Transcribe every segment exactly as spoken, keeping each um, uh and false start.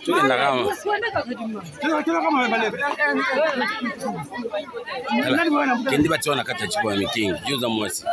Tulenda kama. Ala, kende batia yo na kati ya tshikwa ya mikingi, yuza mwasi.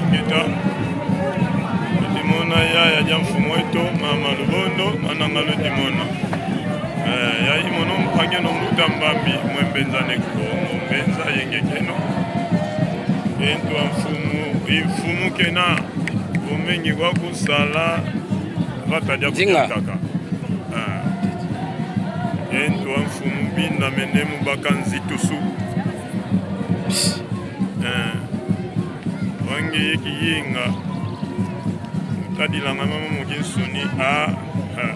Ingeta. Ludimona yaya dia mfumu eto, mama Lubondo, mananga ludimona. Eh, yayi mono mpangi eno mbuta Mbambi, mwe mbenza ne Kongo, mbenza yenge keno. Ye ntu a mfumu, i mfumu kena, vo mengi wa kusala, vata dia Dinga. Kutakaka. Ah. Ye ntu a mfumu binda mene mu baka nzitusu. Eh. Wa nge ye kiyinga. Tadilanga mama mu kinsuni. Ah, ah.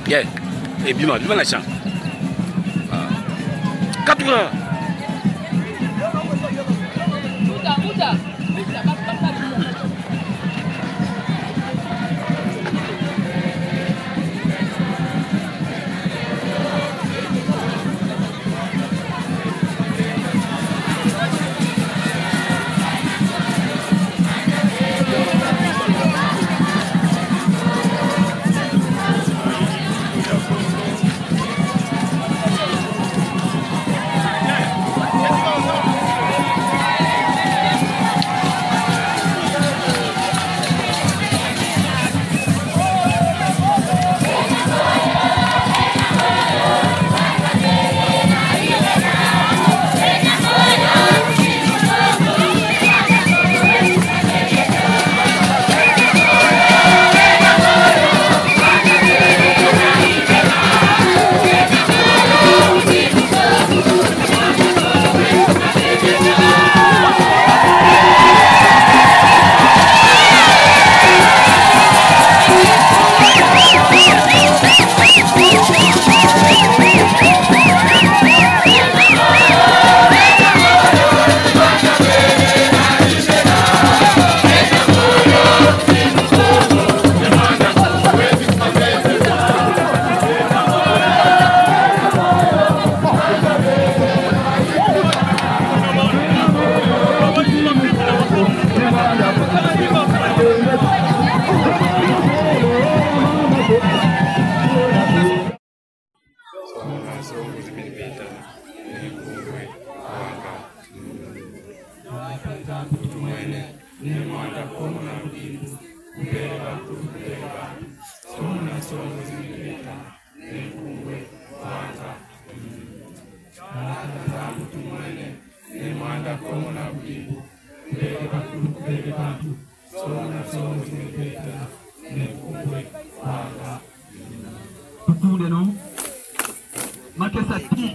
Yeah. Eh, bima, bima na champ. Ah. Katuka. Tukunde, no? Makesa ti.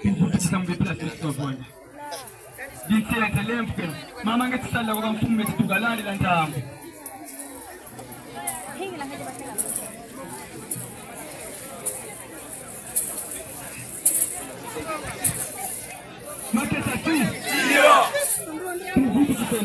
Kivutu kisambe place, tutonda. Dite ya telempe. Mama nge tisala kwa mfumu, nge titukalani la ntambo. Mama,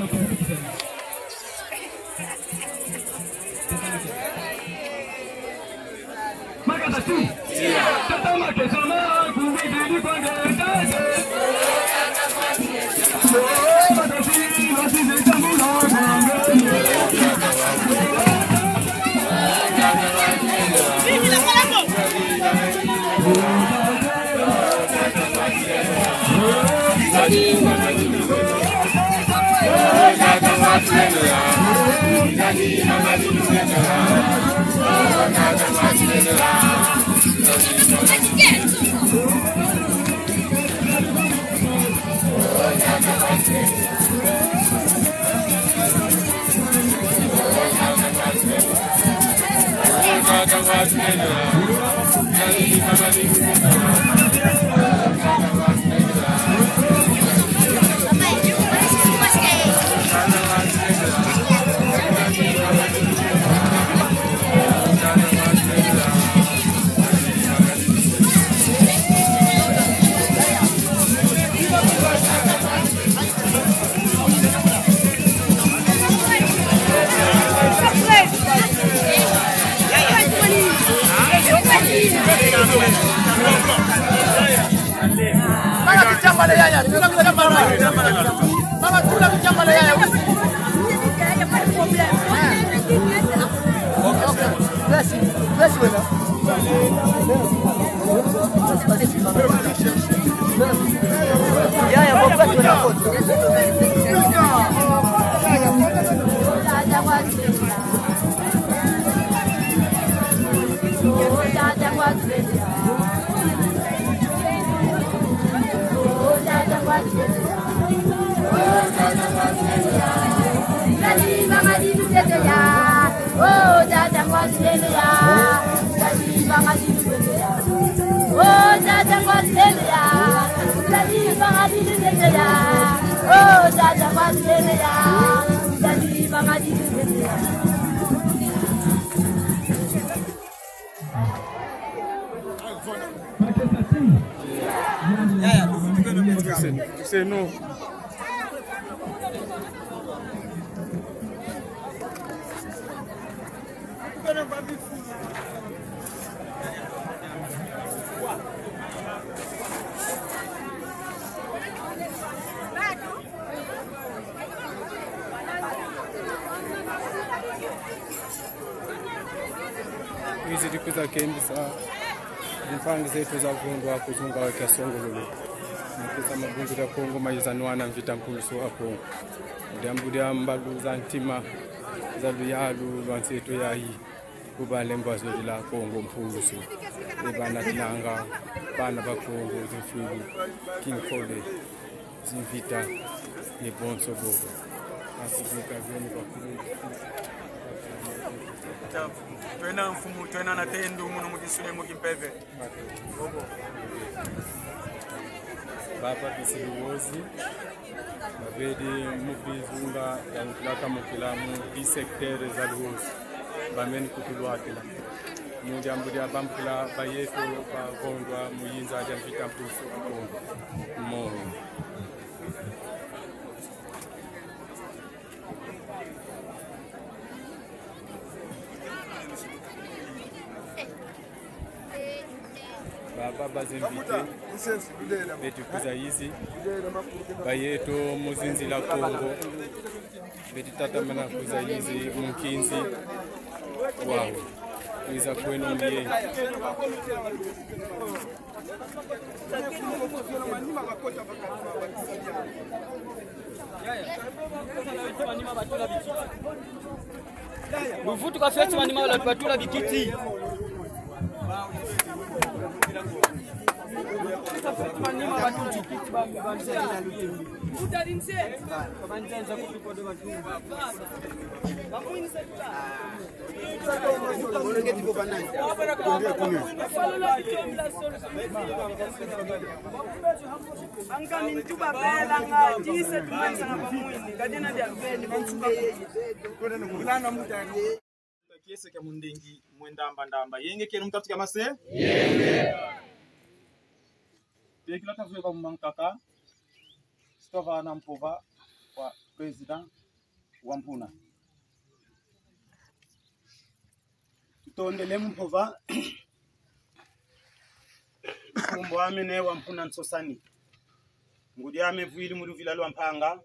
tula kichambala yaya, tula kichambala. Mama, tula kichambala yaya. Ok, ok. Bless you. Bless you, brother. Yaya, bon, bless you, brother. C'est nous. Wizi dikuza kembisa zimpangi zeto zavundwa ku zunga kia Songololo. Mu kwiza Mabundu dia Kongo mayiza nwana mvita mpulusu wa Kongo. Mu diambu dia mbalu za ntima za luyalu lwa nsi eto yayi. Ku ba lembwa zodila Kongo mpulusu. E bana Kinanga, bana ba Kongo, zimfwilu, kinkole, zimvita, ye bonso bobo. Asibika vyeni kwa kulu. Twena mfumu, twena na tendu, munu mu kisule, mu kimpeve. Bobo. Baba Bisi Luozi, babedi mu bizunga ya mukilaka mukila mu bi secteur za Luozi. Bameni kutulwatila. Mu diambu dia bambukila bayeto bavondwa mu yinza dia mvita mpulusu wa Kongo. Mono. Baba bazemvite, beti kwiza yizi, bayeto mu zinzila Kongo, beti tatamana kwiza yizi mu nkinzi wawu. Kwiza kweno mu yenge. Luvutuka fioti manima batula bikiti. Luvutuka fioti manima batula bikiti ba, ba, Ankani ntu babelanga, dix-sept mois nsanga bamwini, kadina dia beni, bansuka. Kiese kia mundingi mwenda mbandamba. Yenge kieno mu tatu kia mase? Yenge. Tekila tavweka mu mankaka. Sitwavana mpova wa Président Wampuna. Tutondele mu mpova. Nkumbu ame Ne Wampuna Nsosani. Ngudi ame vwidi mu luvila lwa Mpanga.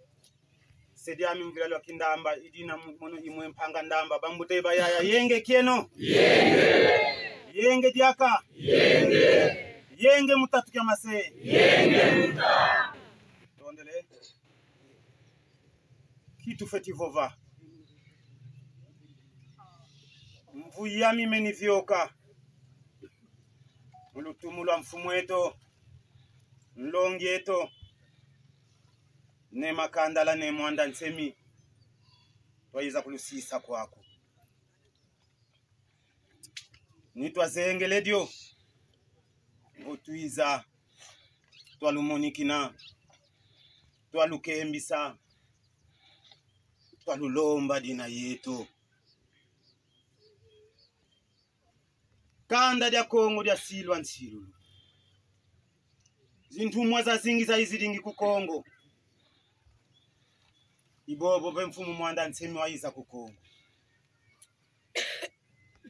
Se diame mu luvila lwa Kindamba, i dina mu-, mono i mwe Mpanga Ndamba, bambuta ye bayaya, yenge kieno. Yenge. Yenge diaka. Yenge. Yenge mu tatu kia mase. Yenge. Tondele. Ki tufweti vova. Mvu yami meni vioka. Mu lutumu lwa mfumu eto, nlongi eto, Ne Makandala, Ne Muanda Nsemi, twayiza kulusisa kwaku. Ni twazengele dio, vo twiza, twalumonikina, twalukembisa, twalulomba dina yeto. Kanda dia Kongo diasilwa nsilulu. Zintumwa zazingi zayizidingi ku Kongo. I bobo mpe Mfumu Muanda Nsemi wayiza ku Kongo.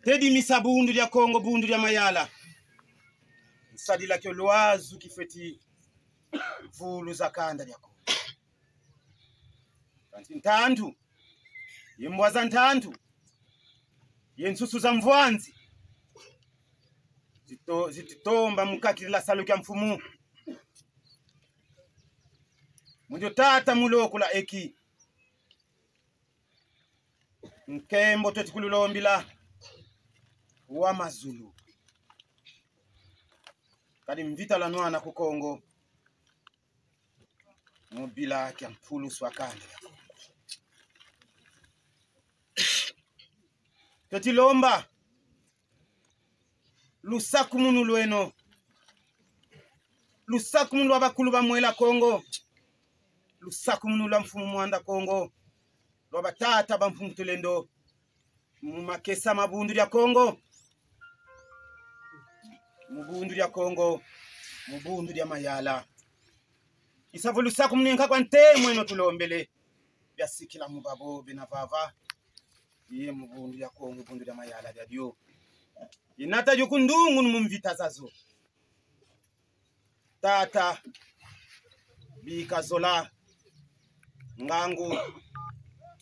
Tedimisa Bundu dia Kongo, Bundu dia Mayala. Nsadila kio lwazu kifweti vuluza kanda dia Kongo. Kansi ntantu, ye mbwa za ntantu, ye nsusu za mvwanzi, zito-, zitutomba mu kakidila salu kia mfumu. Mu dio tata mu lokula eki. Nkembo tweti kululombila wa mazulu. Kadi mvita lwanwana ku Kongo. Mu bila kia mpulusu a kanda dia Kongo. Tweti lomba lusakumunu lweno. Lusakumunu lwa bakulu ba Mwela Kongo. Lusakumunu lwa Mfumu Muanda Kongo. Lwa batata ba Mpungu Tulendo. Mu makesa ma Bundu dia Kongo. Mu Bundu dia Kongo. Mu Bundu dia Mayala. I sa vo lusakumunu ye nkakwa ntemweno tulombele. Biasikila mu babo bena vava. Ye mu Bundu dia Kongo, Bundu dia Mayala dia dio. I nata dio ku ndungunu mu mvita zazo. Tata, bika zola, ngangu,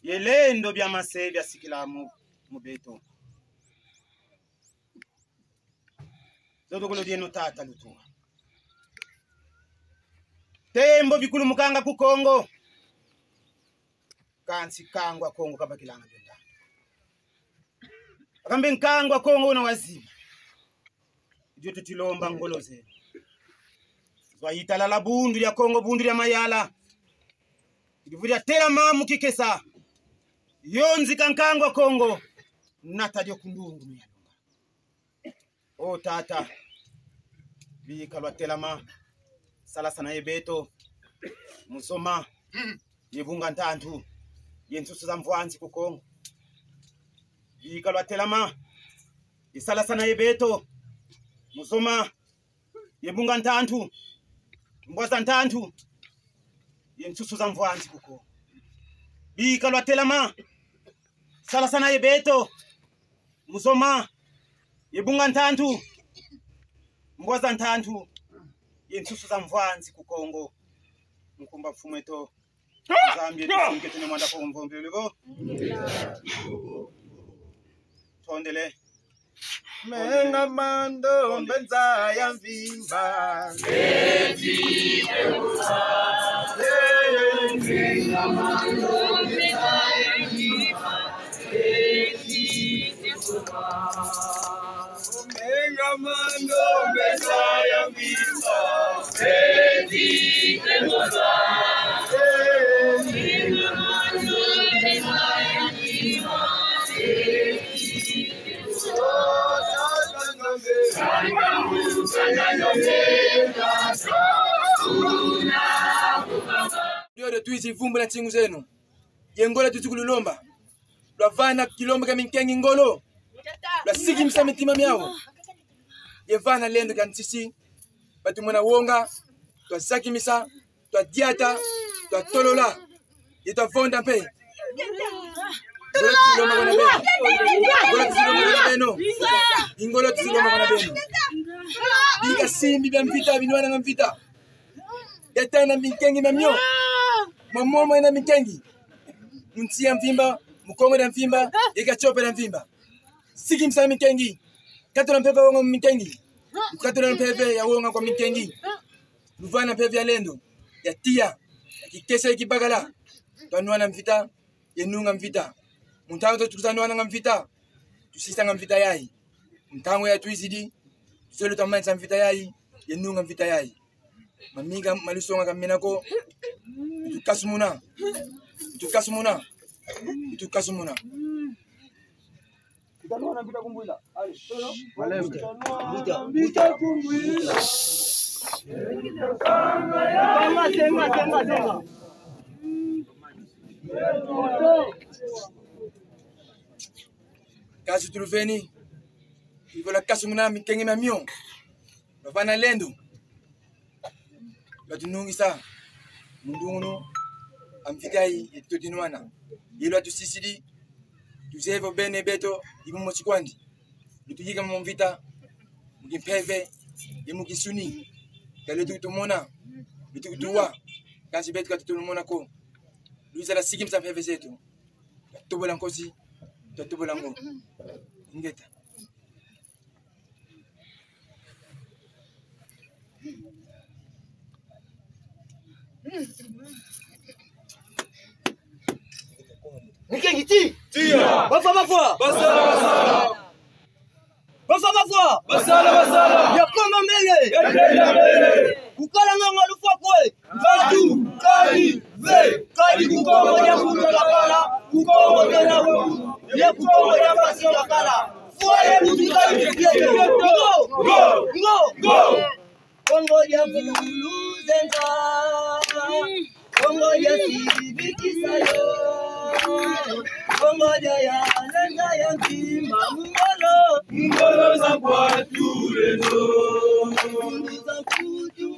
ye lendo bia mase biasikila mu, mu beto. Zodokolo dieno tata lutuwa. Tembo bikulumukanga ku Kongo. Kansi nkangu a Kongo kabakilanga dio nda. Akambe nkangu a Kongo una wazima. Dio tuti lomba ngolo zeno. Zwa italala Bundu dia Kongo, Bundu dia Mayala. Divu dia telama mu kikesa. Yonzika nkangu a Kongo. Nata dio ku ndungunu ya lunga. O tata, bika lwatelama, salasana ye beto, mu zoma ye bunga ntantu, ye nsusu za mvwanzi ku Kongo. Bika lwatelama, ye salasana ye beto, mu zoma ye bunga ntantu, mbwa za ntantu, ye nsusu za mvwanzi ku Kongo. Bika lwatelama, salasana ye beto, mu zoma ye bunga ntantu, mbwa za ntantu, ye nsusu za mvwanzi ku Kongo. Nkumbu a mfumu eto Nzambi eto, sinke tene mwanda ko mvombe lebo. Tondele. Menga mando mbenza ya mvimba. Diodio twizi vumbula nsingu zeno. Ye ngolo tuti kululomba. Lwavana kilombo kia minkengi ngolo. Lwasikimisa mitima miau. Ye vana lendo kia nsisi. Batumona wonga. Twazakimisa. Twadiata. Twatolola. Yeto avonda mpe. Ngolo tuzilomba kuna beno. Ngolo tuzilomba kuna beno. Ingolo tuzilomba kuna beno. Bika simbi bia mvita, binwananga mvita. Yatana minkengi mamio. Mamomo ina minkengi. Mu nsi ya mvimba, mu Kongo dia mvimba, ye Katiopa dia mvimba. Sikimisa minkengi. Katula mpeve ya wonga minkengi. Katula mpeve ya wonga kwa minkengi. Luvana mpeve ya lendo, ya tiya, ya kikese, ya kibakala. Twanwana mvita, ye nunga mvita. Mu ntangu tukuza nwananga mvita, tusisanga mvita yayi. Mu ntangu ya twizidi, tuzolo twamanisa mvita yayi, ye nunga mvita yayi. Maminga ma lusonga ka mena ko. Tukasumuna. Tukasumuna. Tukasumuna. Malembe. Mbuta, mbuta. Senga, senga, senga. Kansi tuluveni, ivola kasumuna minkengi mamio. Bavana lendo. Lwatunungisa mu ndungunu a mvita yi yeto twinwana. Ye lwatusisidi, tuzeye vo bene beto i bumosi kwandi. Lutuyika mu mvita, mu kimpeve, ye mu kinsuni. Ka lweto kutumona, lweto kutuwa, kansi beto ka tutumona ko. Luzala sikimisa mpeve zeto. Twatobola nkosi, twatobola ngo. Ingeta. Minkengi ti! Tiya! Bafwa, bafwa! Basala, basala! Bafwa, bafwa! Basala, basala! Yakoma mbele! Yakoma mbele! Kukala ngongo lufwa kwe! Nkatu, kadi, ve, kadi ku Kongo dia Mpungu twakala, ku Kongo dia Mpungu, ye ku Kongo dia Mpasi twakala. Fwa ye butuka yeto. Ngo, ngo, ngo, ngo. Kongo dia Mvuluzenza. Kongo dia Sibikisa yo. Kongo dia ya lenza ya ntima. Ngolo. Ngolo za kwa tulendo. Ngolo za kutu.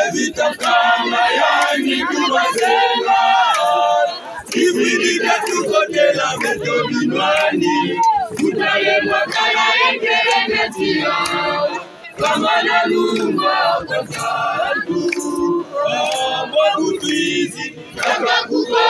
Evita kama yani kubazenga. Ividi katukotela beto binwani. Kutale makala ekele metia. Kama na lumba kwa tatu. Kwa butwizi. Kaka kuba